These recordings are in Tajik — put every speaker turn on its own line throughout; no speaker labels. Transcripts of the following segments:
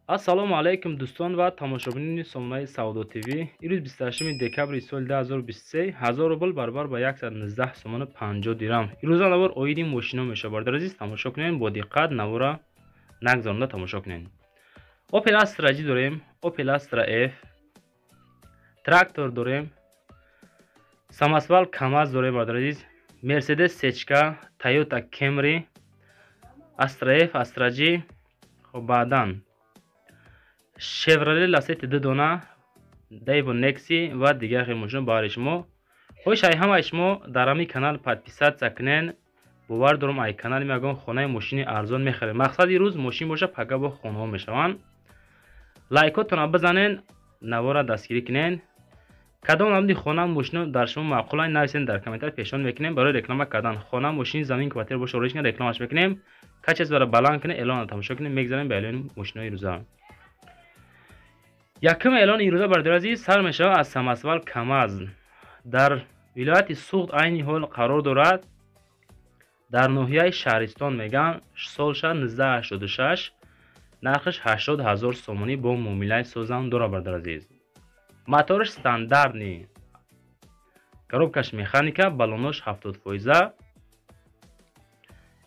Ассалому алайкум дӯстон ва тамошобинони сомонаи Савдо ТВ. Имрӯз 28 декабри соли 2023, 1000 рубл баробар ба 119 сомону 50 дирам. Имрӯза навор оиди мошино мешавад. Бародари азиз, тамошо кунед бо диққат, навора нагзаронда тамошо кунед. Opel Astra G дорем, Opel Astra F, трактор дорем, самосвал КамАЗ дорем, бародари азиз, Mercedes Сечка, Toyota Camry, Astra F, Astra G, хоб баъдан Chevrolet Lacetti 2 дона, Daewoo Nexi ва дигар хел мошино баҳри шумо. Хоҳиш ай ҳамаи шумо дар ҳамин канал подписаться кунен. Бовар дорам ай канали мо ягон хонаи мошини арзон мехарем. Мақсади рӯз мошин боша, пага бо хонаҳо мешаванд. Лайкотонро бизанен, навора дастгирӣ кунен. Кадом намуди хона мошино дар шумо маъқуланд, нависен дар комментар, пешниҳод мекунем барои реклама кардан. Хона, мошин, замин, квартира боша, ороиш кунем, рекламаш мекунем. Качествора баланд кунем, эълонро тамошо кунем, мегзарем ба эълони мошинои рӯза. Якум эълони имрӯза, бародари азиз, сар мешавад аз самосвал КамАЗ. Дар вилояти Суғд айни ҳол қарор дорад, дар ноҳияи Шаҳристон мегӯянд, солша 1986, нархаш 80 ҳазор сомонӣ бо муомилаи созам дорад, бародари азиз. Мотораш стандартный, коробкаш механика, баллонош 70%.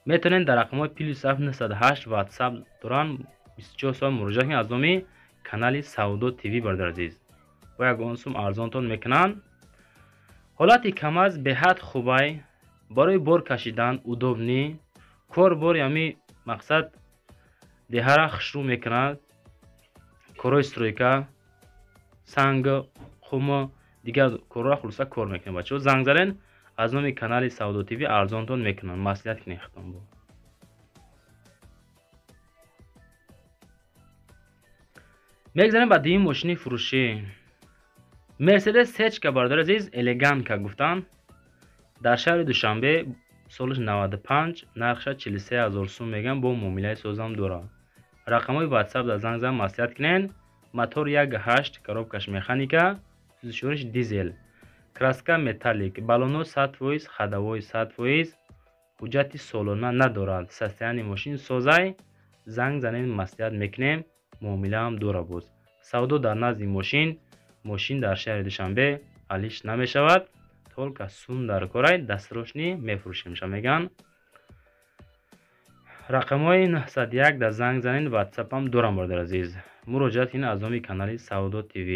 Метавонед дар рақамҳои плюс 908 WhatsApp доранд, 24 соат муроҷиат кунед аз номи канали Савдо ТВ, бародари азиз. Бо ягон сум арзонтон мекунанд. Ҳолати КамАЗ беҳад хубай, барои бор кашидан удобный, кор бори ҳами мақсад деҳара хушрӯ мекунад, корҳои стройка, санг, қум, дигар корҳоро хулоса кор мекунад. Бачаҳо, занг занен аз номи канали Савдо ТВ, арзонтон мекунанд. Маслиҳат кунед худтон бо. Мегзарем ба дуюм мошини фурӯшӣ. Мерседес Сечка, бародари азиз, элегантка гуфтанд. Дар шаҳри Душанбе, солаш 95, нархша 43 ҳазор сум мегӯянд, бо муомилаи созам дорад. Рақамҳои WhatsApp дар занг зан маслиҳат кунед. Мотор 1.8, коробкаш механика, сӯзишвориш дизел, краска металлик, баллоно 100%, ходовой 100%, ҳуҷҷати солона надорад. Состояние мошин созай, занг занед, маслиҳат мекунем, муомилаам дора боз. Савдо дар назди мошин, мошин дар шаҳри Душанбе алиш намешавад, только сум дар корай, дастрочный мефурӯшем ша мегӯянд. Рақамҳои 901 дар занг занед, WhatsApp-ам дорам, бародари азиз. Муроҷиат кунед аз номи канали Савдо ТВ.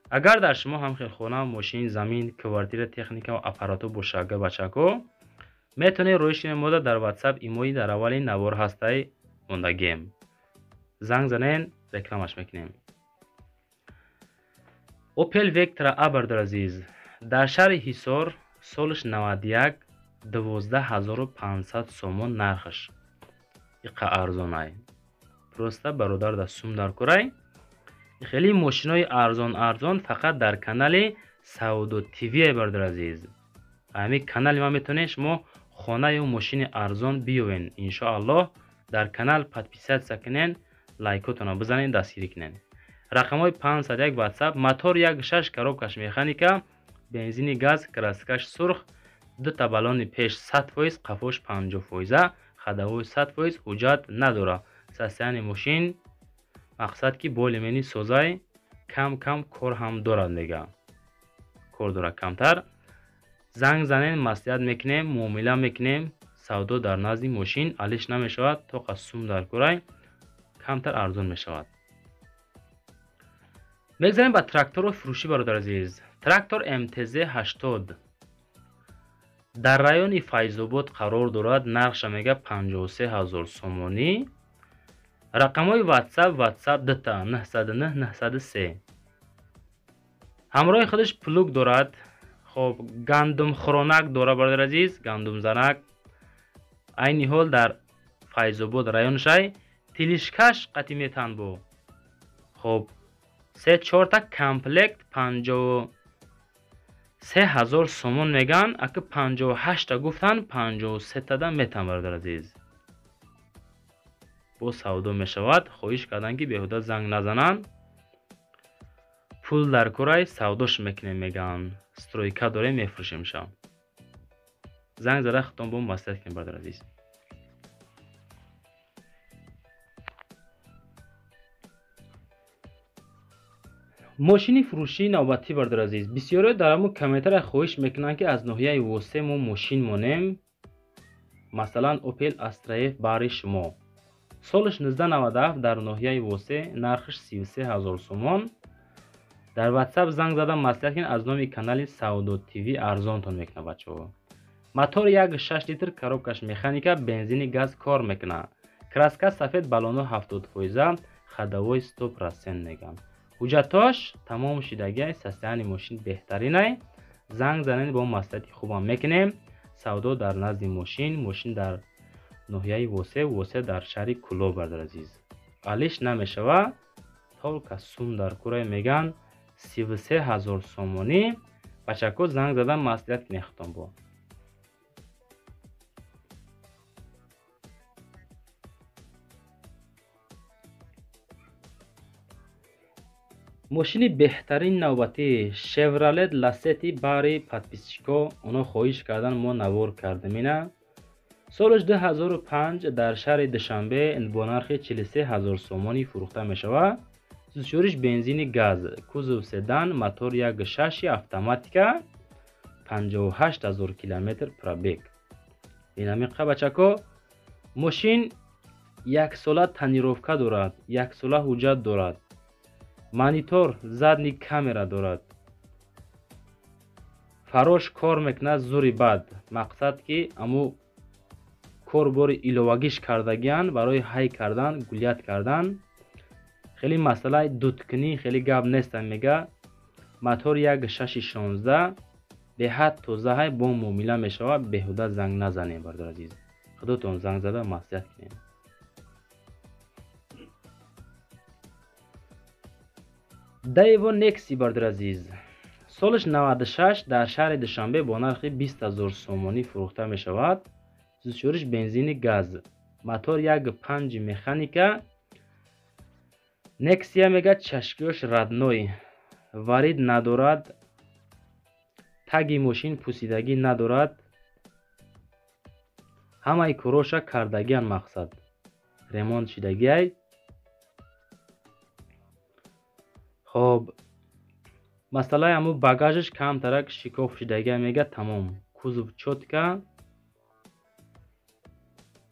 Агар дар шумо ҳам хел хона, мошин, замин, квартира, техника ва аппаратҳо боша, агар бачако, метавонед роиш кунед мода дар WhatsApp имои дар аввали навор ҳастай мондагием. Занг занед, рекламаш мекунем. Opel Vectra A, бародари азиз, дар шаҳри Ҳисор, солаш 91, 12500 сомон нархаш. Иқа арзонай. Просто бародар дар сум дар курай. Хеле мошинои арзон арзон фақат дар канали Савдо ТВ, бародари азиз. Ҳамин канали ма метавонед шумо хона ё мошини арзон биёвен. Иншоаллоҳ дар канал подписаться кунед, лайкотонро бизанед, дастгирӣ кунед. Рақамҳои 501 WhatsApp, мотор 1.6, коробкаш механика, бензини газ, краскаш сурх, дута баллони пеш 100%, қафош 50%, ходовой 100%, ҳуҷҷат надорад. Состояние мошин мақсад ки более-менее созай, кам кам кор ҳам дорад мега. Кор дорад камтар. Занг занед, маслиҳат мекунем, муомила мекунем. Савдо дар назди мошин алиш намешавад, тоқа сум дар курай, камтар арзон мешавад. Мегзарем ба тракторро фурӯшӣ, бародари азиз. Трактор МТЗ 80 дар райони Файзобод қарор дорад, нархша мега 53 ҳазор сомонӣ. Рақамҳои WhatsApp, WhatsApp дута 909 903. Ҳамроҳи худаш плуг дорад, хоб гандумхӯронак дорад, бародари азиз, гандумзанак. Айни ҳол дар Файзобод районшай тилишкаш қати метан бо. Хоб се-чорта комплект 53 ҳазор сомон мегӯянд, ака 58-та гуфтанд, 53-тада метан, бародари азиз. Бо савдо мешавад, хоҳиш карданд ки беҳуда занг назананд. Пул дар курай, савдош мекунем мегӯянд. Стройка дорем, мефурӯшем ша. Занг зада худтон бо маслиҳат кунед, бародари азиз. Мошини фурӯшии навбатӣ, бародари азиз. Бисёриҳо дар ҳамун комментария хоҳиш мекунанд, ки аз ноҳияи Восе мо мошин монем. Масалан, Opel Astra F бари шумо. Солаш 1997 дар ноҳияи Восе, нархаш 33 ҳазор сомон. Дар WhatsApp занг зада маслиҳат кунед, аз номи канали Савдо ТВ арзонтон мекунад бачаҳо. Мотор 1.6 литр, коробкаш механика, бензини газ кор мекунад. Краска сафед, баллоно 70%, ходовой 100% мегам. Ҳуҷҷатош тамом шидагиай, состояние мошин беҳтаринай. Занг занед, бо маслиҳати хубам мекунем. Савдо дар назди мошин, мошин дар ноҳияи Восе, Восе дар шаҳри Кулоб, бародари азиз. Алиш намешава, только сум дар курай меган 33 ҳазор сомонӣ. Бачако занг зада маслиҳат кунед худтон бо. Мошини беҳтарин навбатӣ Chevrolet Lacetti бари подписчико, оно хоҳиш кардан, мо навор кардем ина. Солаш 2005 дар шаҳри Душанбе бо нархи 43 ҳазор сомонӣ фурӯхта мешавад. Сӯзишвориш бензини газ, кузов седан, мотор 1.6 автоматика, 58 ҳазор километр пробег. Инамиқа бачако, мошин яксола тонировка дорад, яксола ҳуҷҷат дорад. Монитор, задний камера дорад. Фарош кор мекунад зури бад. Мақсад ки аму корбори иловагиш кардагиян барои ҳай кардан, гулят кардан. Хеле масъалаи дудкунӣ хеле гап нестан мега. Мотор 1.6 16 беҳад тозаҳай, бо муомила мешавад, беҳуда занг назанем, бародари азиз. Худотон занг зада маслиҳат кунед. Daewoo Nexia, бародари азиз. Солаш 96 дар шаҳри Душанбе бо нархи 20 ҳазор сомонӣ фурӯхта мешавад. Сӯзишвориш бензини газ, мотор 1.5 механика. Nexia мега чашкиёш родной, варид надорад, таги мошин пусидагӣ надорад. Ҳамаи короша кардагиан мақсад. Ремонт шидагиай. Хоб, масъалаи ҳамун багажаш камтарак шикоф шидагиай мега, тамом. Кузов чётко.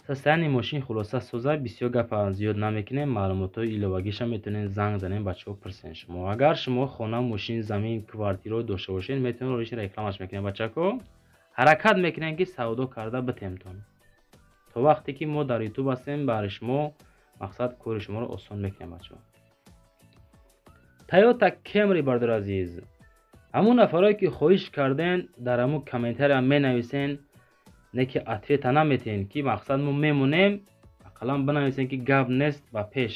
Состояние мошин хулоса соза, бисёр гапа зиёд намекунем, маълумотҳои иловагиша метавонед занг занед, бачаҳо пурсен шумо. Агар шумо хона, мошин, замин, квартираро дошта бошед, метавонед ролиши рекламаш мекунем бачако. Ҳаракат мекунем ки савдо карда битемтон. То вақте ки мо дар YouTube ҳастем, барои шумо мақсад кори шуморо осон мекунем бачаҳо. Toyota Camry, бародари азиз. Ҳамун нафарое ки хоҳиш карден, дар ҳамун комментария менависен, не ки ответа наметиҳен, ки мақсад мо мемонем, ақаллан бинависен ки гап нест ба пеш.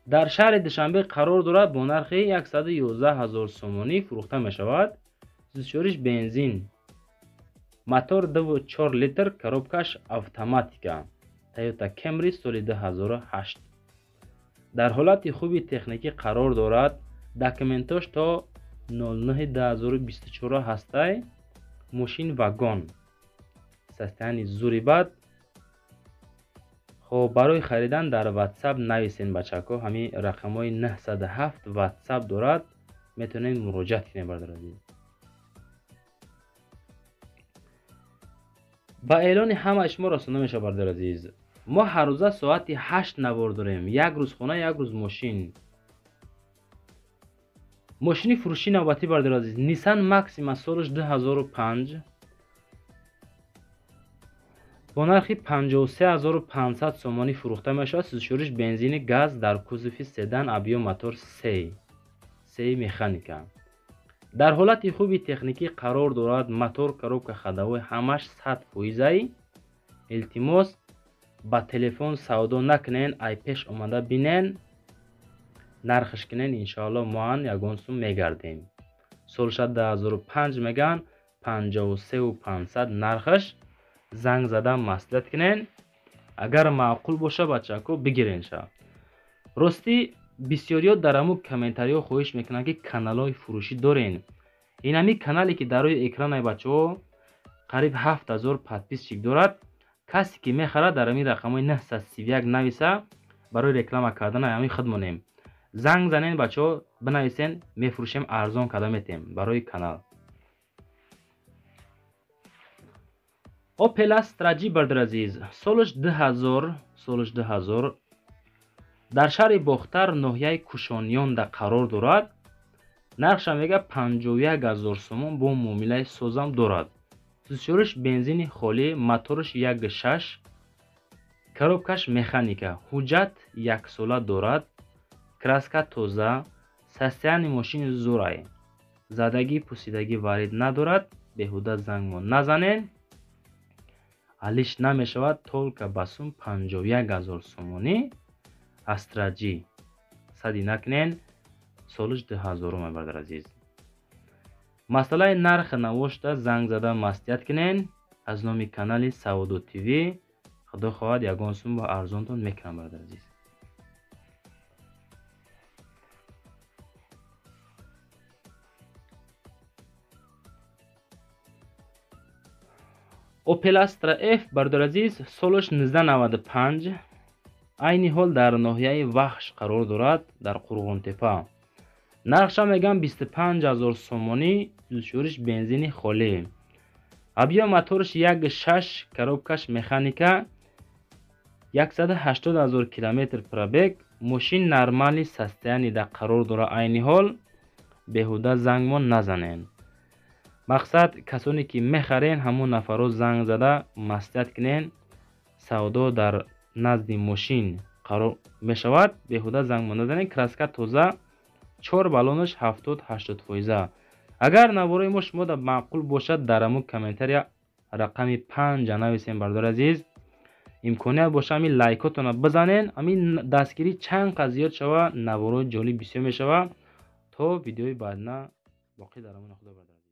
Дар шаҳри Душанбе қарор дорад, бо нархи 111 ҳазор сомонӣ фурӯхта мешавад. Сӯзишвориш бензин, мотор 2.4 литр, коробкаш автоматика. Toyota Camry соли 2008 дар ҳолати хуби техникӣ қарор дорад. Документош то 09/2024 ҳастай. Мошин вагон, состояние зури бад. Хоб, барои харидан дар WhatsApp нависен бачако, ҳамин рақамҳои 907 WhatsApp дорад, метавонед муроҷиат кунед, бародари азиз. Ба эълони ҳамаи шумо расонда мешавад, бародари азиз. Мо ҳаррӯза соати 8 навор дорем, як рӯз хона, як рӯз мошин. Мошини фурӯшии навбатӣ, бародари азиз, Nissan Maxima солаш 2005 бо нархи 53500 сомонӣ фурӯхта мешавад. Сӯзишвориш бензини газ, дар кузови седан, объём мотор 3 3 механика. Дар ҳолати хуби техникӣ қарор дорад. Мотор, коробка, ходовой ҳамаш 100%. Илтимос, ба телефон савдо накунен, ай пеш омада бинен, нархш кунен, иншоалло моан ягон сум мегардем. Солша 2005 меган, 53500 нархаш. Занг зада маслиҳат кунен, агар маъқул боша, бачако, бигиренша. Ростӣ, бисёриҳо дар ҳамун комментариҳо хоҳиш мекунанд, ки каналҳои фурӯшӣ дорен. Ин ҳамин канале ки дар рӯи экранаи бачаҳо қариб 7000 подписчик дорад. Касе ки мехарад, дар ҳамин рақамҳои 931 нависа, барои реклама кардан ҳамин худ монем. Занг занен бачаҳо, бинависен, мефурӯшем, арзон карда метем барои канал. Opel Astra G бародари азиз, солаш 2000, солаш 2000 дар шаҳри Бохтар, ноҳияи Кушониёнда қарор дорад. Нархша мега 51000 сомон бо муомилаи созам дорад. Сӯзишвориш бензини холӣ, мотораш 1.6, коробкаш механика, ҳуҷҷат яксола дорад, краска тоза, состояние мошини зӯрай, задагӣ пусидагӣ варид надорад. Беҳуда зангмо назанен, алиш намешавад, только ба сум 51000 сомонӣ. Astra G сади накунен, солиш 2000 бародари азиз. Масъалаи нархи навошта занг зада маслиҳат кунен аз номи канали Савдо ТВ. Худо хоҳад ягон сум ба арзонтон мекунам бародари азиз. Opel Astra F бародари азиз, солаш 1995, айни ҳол дар ноҳияи Вахш қарор дорад, дар Қурғонтепа. Нархша мегӯям 25000 сомонӣ, сӯзишвориш бензини холӣ. Объём мотораш 1.6, коробкаш механика, 180000 километр пробег, мошин нормали состояние да қарор дорад айни ҳол. Беҳуда зангмон назанен. Мақсад касоне ки мехарен, ҳамон нафарро занг зада маслиҳат кунен. Савдо дар назди мошин қарор мешавад. Беҳуда зангмон назанен. Краска тоза, 4 баллонаш 70-80%. Агар наворои мо шумо да маъқул бошад, дар ҳамон комментария рақами 5 нависен бародари азиз. Имконият боша ҳамин лайкотона бизанен. Ҳамин дастгирӣ чанд қад зиёд шава, наворои ҷолиб бисёр мешава. То видеои баъдна боқӣ дар амони Худо бародари азиз.